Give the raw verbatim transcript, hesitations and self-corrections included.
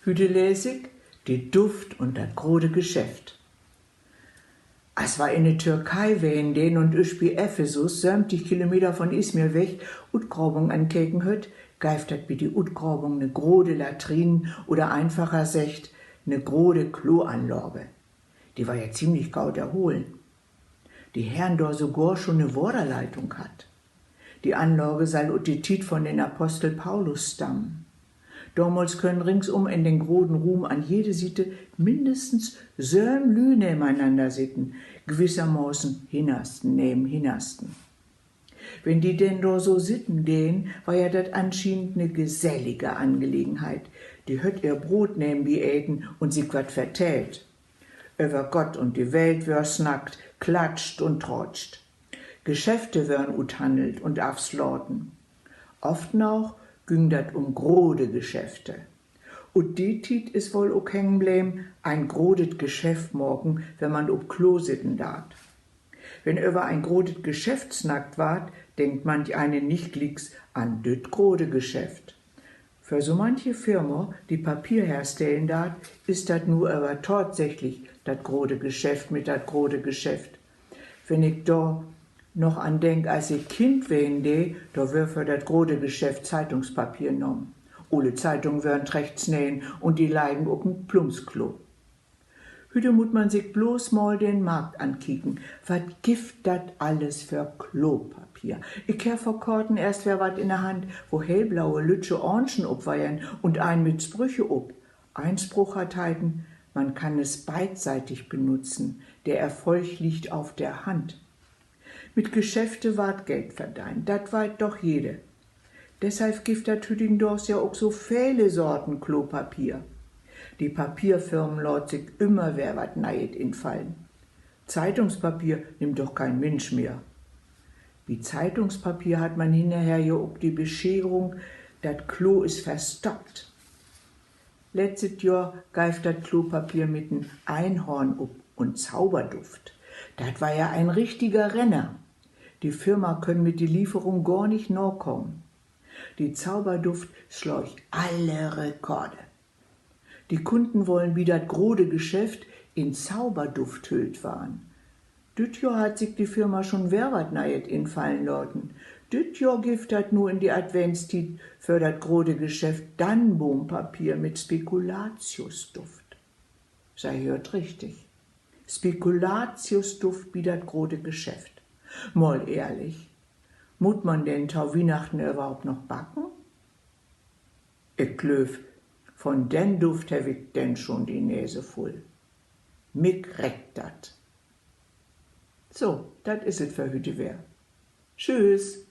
Hüte lees ik: De Duft un dat grote Geschäft. As wi in de Türkei ween deen un üsch bi Ephesus, söventig Kilometer von Izmir weg, Utgrabung ankeken hööt, geev dat bi de Utgrabung ne grote Latrine oder, einfacher seggt, ne grote Kloanlage. De weer ja ziemlich goot erholen. De harrn dor sogor schon ne Waterleitung hatt. De Anlage sall ut de Tiet von den Apostel Paulus stammen. Domals köönen ringsum in den groten Ruum an jede Siete mindestens söven Lüüd neveneinander sitten, gewissermaßen Hinnersten neven Hinnersten. Wenn de denn dor so sitten deen, weer ja dat anschienend ne gesellige Angelegenheit. De hööt ehr Broot nevenbi eten un sik wat vertellt. Över Gott un de Welt wöör snackt, klatscht un traatscht. Geschäfte wören uthannelt un afslaten. Oft noog güng dat um grote Geschäfte. Ut de Tiet is woll ok hangen bleven: en grotet Geschäft maken, wenn man up Klo sitten deit. Wenn över en grotet Geschäft snackt warrt, denkt manch een nich glieks an düt grote Geschäft. För so manche Firma, de Papier herstellen deit, is dat nu aver tatsächlich dat grote Geschäft mit dat grote Geschäft. Wenn ik dor noch an denk, as ik Kind ween dee, dor wöör för dat grote Geschäft Zeitungspapier nahmen. Ole Zeitungen wören trechtsneden un de legen up en Plumpsklo. Hüte mutt man sik blots mal den Markt ankieken. Wat gifft dat allens för Klopapier? Ik heff vör korten eerst weer wat in de Hand, wo hellblaue lüttje Oornschen up weren un een mit Sprüche up. Ein Spruch hat heiten: Man kann es beidseitig benutzen. Der Erfolg liegt auf der Hand. Mit Geschäfte warrt Geld verdeent, dat weit doch jede. Deshalb gifft dat hüdigendaags ja ok so vele Sorten Klopapier. De Papierfirmen laat sik ümmer weer wat Neiet infallen. Zeitungspapier nimmt doch keen Minsch mehr. Bi Zeitungspapier hat man hinnerher ja ok de Bescherung, dat Klo is verstoppt. Letztet Johr geev dat Klopapier mit en Eenhoorn up un Zauberduft. Dat weer ja en richtiger Renner. De Firma köön mit de Lieferung gor nich nakamen. De Zauberduft sloog alle Rekorde. De Kunden wollen bi dat grote Geschäft in Zauberduft hüllt warrn. Düt Johr hat sik de Firma schon weer wat Neiet infallen laten. Düt Johr gifft dat nu in de Adventstiet för dat grote Geschäft Dannenboompapier mit Spekulatiusduft. Se höört richtig. Spekulatiusduft bi dat grote Geschäft. Mal ehrlich, mutt man denn to Wiehnachten överhaupt noch backen? Ik glööv, von den Duft heff ik denn schon de Nese vull. Mik reckt dat. So, dat is et för hüte weer. Tschüss.